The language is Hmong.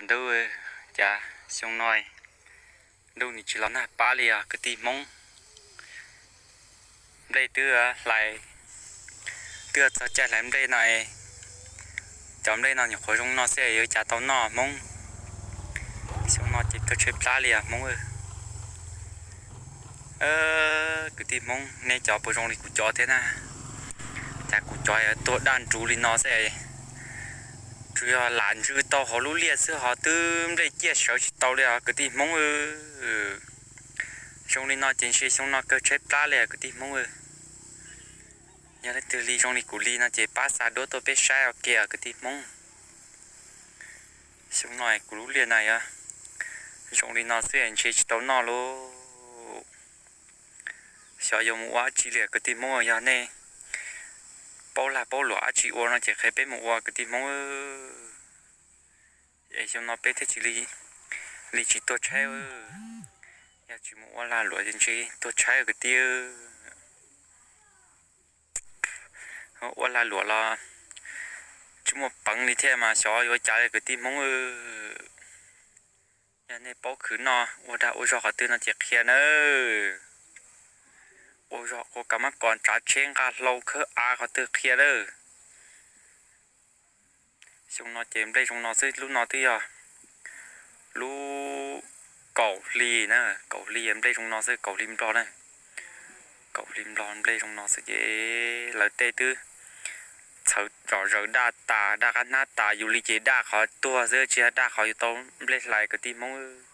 Ntuj, cas xyoo no ntuj nws tsis los nag pab li os kwv tij Hmoob. Nplej twb hlais, twb txog caij hlais nplej no, cov nplej no nyuam qhuav zoo no xwb yuav cas tau noj Hmoob. Xyoo no ces kawg tshaib plab li os Hmoob. Kwv tij Hmoob, nej cov puas zoo li kuv cov thiab na? Cas kuv cov tuag daj nruv li no xwb, tsuas yog lam ntsw tau hauv lub liaj xwb ho twb nplej ciaj sawv tsis tau li os kwv tij Hmoob. Zoo li no ces ntshe xyoo no kawg tshaib plab li kwv tij Hmoob. Yog leej twg li zoo li kuv li no ces pab xa duab tuaj peb saib ua ke kwv tij Hmoob. Xyoo no kuv lub liaj na yog zoo li no xwb ntshe tsis tau noj lauj. Xyov yuav mus ua dab tsi li kwv tij Hmoob, yog nej paub lag paub luam dab tsi ua no ces qhia peb mus ua kwv tij Hmoob. Es xyoo no peb thiaj tsis li, li tsis tuag tshaib. Yog tsis mus ua lag luam ces ntshe tuag tshaib kwv tij. Ua lag luam los tsis muaj peev li thiab mas xyov yuav cas li kwv tij Hmoob. Yog nej paub khwv noj ua dag ua zog qhov twg no ces qhia nawb. Ua zog ua kav mab kos tsav tsheb nqa hlau khawb av qhov twg qhia lawm. Xyoo no ces nplej zoo no xwb, lub no twb yog lub kaum hli na, kaum hli nplej zoo no xwb, kaum hli nplog na. Kaum hli nplog nplej zoo no xwb ces lawv tej twb txhawv zom zaws daj tas, daj qab hnab tas, yus li ces daj qhov tuag xwb tsis yog daj qhov yuav tau nplej hlais kwv tij Hmoob.